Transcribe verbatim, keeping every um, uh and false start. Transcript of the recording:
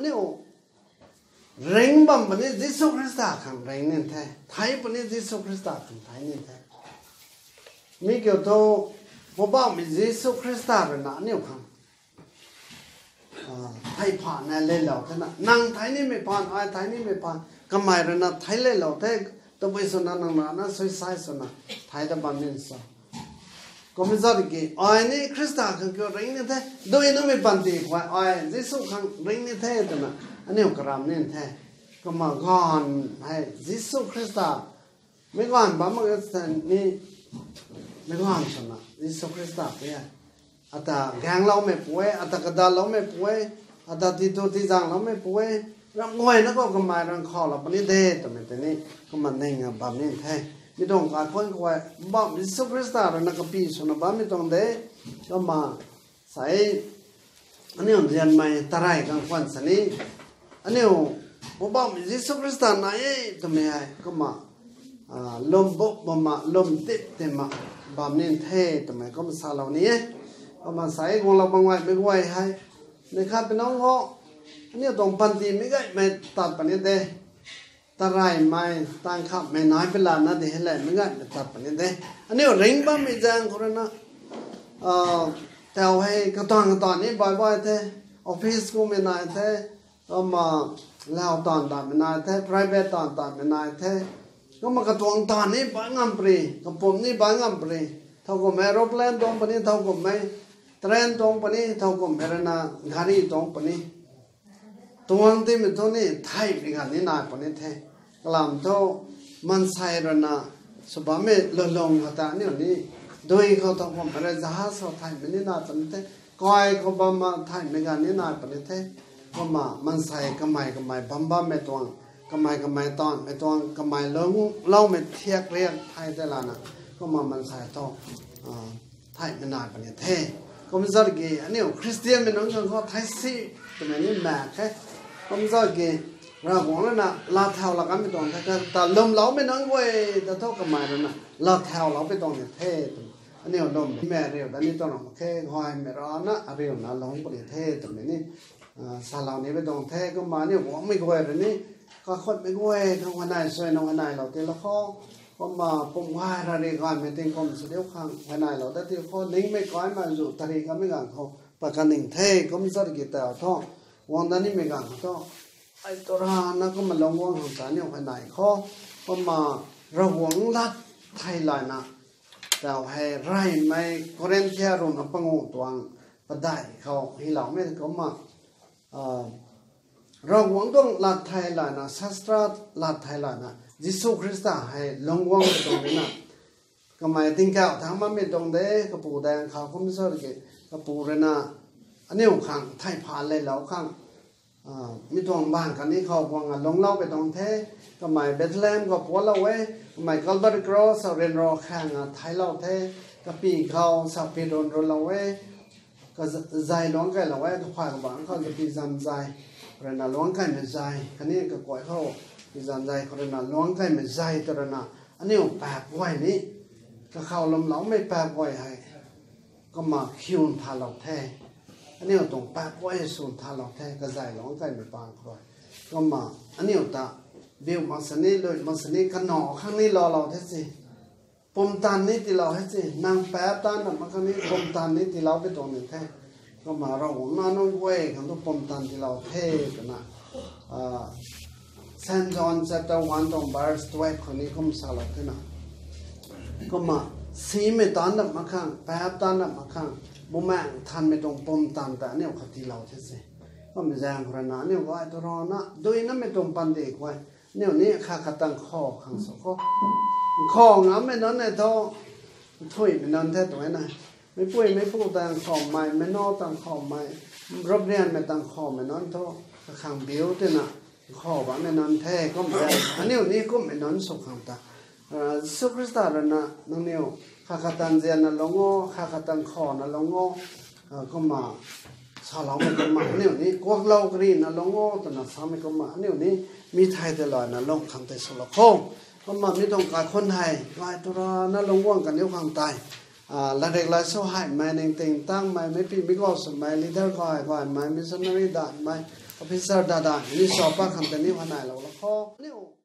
Aniu ring bam puni Jisu Khrista khang ring ni the. Thei puni Jisu Khrista khang thei ni the. Mi kiu thu, Poubauhmei Jisu Khrista rui na aniu khang thei phaan na lelou the na. Nang thei nimei phaan, ai thei nimei phaan, kamei rui na thei lelou the. Tabui swna nang rana suicide swna thei ta bam ni sa. Kum zat ki, ai ni Khrista khang kiu ring ni the. Dui numei panty khou ai Jisu khang ring ni the twna aniu karam ni the. Kumna gaanv hei Jisu Khrista, meic gaanv bam mak e tei ni, meic gaanv swna Jisu Khrista pu e. Ata gaengloumei pu e, ata kadaloumei pu e, ata titu tizangloumei pu e, ram guayna khou kamei rui khou lou puni de twmei tei ni, kumna ning bam ni the. Mi tuang kaikhunc khou, Poubauhmei Jisu Khrista rui na kapy swna bammei tuang de, kumna sa e, aniu nzianmei tarey khang khwan sini, aniu Poubauhmei Jisu Khrista nai e twmei hei, kumna lwm buk bam mak, lwm tip tei mak bam ni the twmei kum salou ni e. Kumna sa e guanglou bam gaymei guay hei, ni khat pi nunc khou, aniu tuang panty meic gaymei tat puni de. Tareymei, taanv khamhmei nai pi lana di hei le meic gaymei tat puni de. Aniu ring bammei zaeng khou rui na, tau hei katuang katuang ni baih baih the, office kummei nai the, kumna lau taanv tanmei nai the, private taanv tanmei nai the. Kumna katuang taanv ni baih ngam puni, kapumc ni baih ngam puni. Thow kumhmei aeroplane tuang puni, thow kumhmei train tuang puni, thow kumhmei rui na gari tuang puni. Tuang timei thu ni theihmei ganv ni nai puni the. Kalam thu maansei rui na sw bammei lulung khou ta aniu ni, dui khou thow kumhmei rui jahaz khou theihmei ni nai puni the. Kai khou bam mak theihmei ganv ni nai puni the. Kumna maansei kamei kamei bam bammei tuang, kamei kamei taanvmei tuang, kamei lungloumei thiak riak thei tei lana, kumna maansei thu theihmei nai puni the. Kum zat ki aniu Khristianmei nunc khang khou thei si twmei ni mak khe. Kum zat ki Ravguangc rui na lat thau lak kanmei tuang the, ta lwmloumei nunc guay ta thu kamei rui na lat thaulou pui tuang ni the twmei, aniu lwmmei ariu ta ni tuang ram khe, gaymei rana ariuna lungc puni the twmei ni salou ni pui tuang the. Kumna aniu guangmei guay rui ni, kakhutmei guay khang huayneysui na huayneylou tiilou khou, kumna pum gay rari gaymei tingkum sw diu khang huayneylou dat ti khou, ningmei kaimei zu tari kamei ganv khou pat kan ning the. Kum zat ki tau thu, guang dat nimei ganv khou thu, ai tu rana kumna lungc guang khang ta aniu huayney khou, kumna Ravguangc lat thei layna, tau hei reymei Korinthia ruhna panguh tuang padeih khou hyloumei kumna, Ravguangc tuang lat thei layna, sastra lat thei layna, Jisu Khrista hei lungc guang tuang dina, kamei tingkauh thangc bammei tuang de, kapu daeng khou kum zat ki, kapu rui na aniu khang thei phaan leylou khang mi tuang bang kani khou guang a lungclou pui tuang the. Kamei Bethlehem khou pualou e, kamei Calvary Cross khou ryanra khang a theiclou the, kapy khou sapit run runlou e, kazei luangc kailou e, kaphay kabangc khou kapy zanzei rui na luangc kaimei zei, khatni kakuay khou zanzei khou rui na luangc kaimei zei tw rui na, aniu paap guay ni, kakhou lwmloumei paap guay hei kumna khiun thalou the. Aniu tuang paap guay swn thalou the, kazei luangc kaimei pang khou rui. Kumna aniu ta biu mak sini, lui mak sini, kanac khang ni loulou the si, pumtan ni tiilou the si, nang paap taanv ram mak khang ni pumtan ni tiilou pui tuang ni the. Kumna Ravguangc nac nunc guay khang tu pumtan tiilou the twna, Saint John chapter one tuang verse twelve khou ni kum salou thena, kumna simei taanv ram mak khang, paap taanv ram mak khang, Bumaengh Nthanmei tuang pumtan ta aniu khou tiilou the si. Kummei zaeng khou rui na aniu guay tu rana duinamei tuang panty khou, aniu ni khat khat tang khou khang sw khou, khou ngammei nunc e thu, nthuihmei nunc the tuang e na. Meicpui meicpu tang khoumei, meic nac tang khoumei, ravrianmei tang khoumei nunc thu, kakhang biu tina, khou bammei nunc the. Kum aniu ni kummei nunc sw khang ta, Jisu Khrista rui na nangniw khat khat tang nzianna lungc o, khat khat tang khouna lungc o, kumna saloumei kumna aniu ni kuaklou karina lungc o twna samei kumna aniu ni mi thei tei layna lungc khang tei swlou kho. Kumna mi tuang kaikhunc hei gay tu rana lungc guang kaniw khang tei, latrik laisu heimei, ningting tangmei, meicpui meicpu swmei, leader gay gaymei, missionary danmei, Officer dada ni sa pat khang ta ni hanailou la khou aniu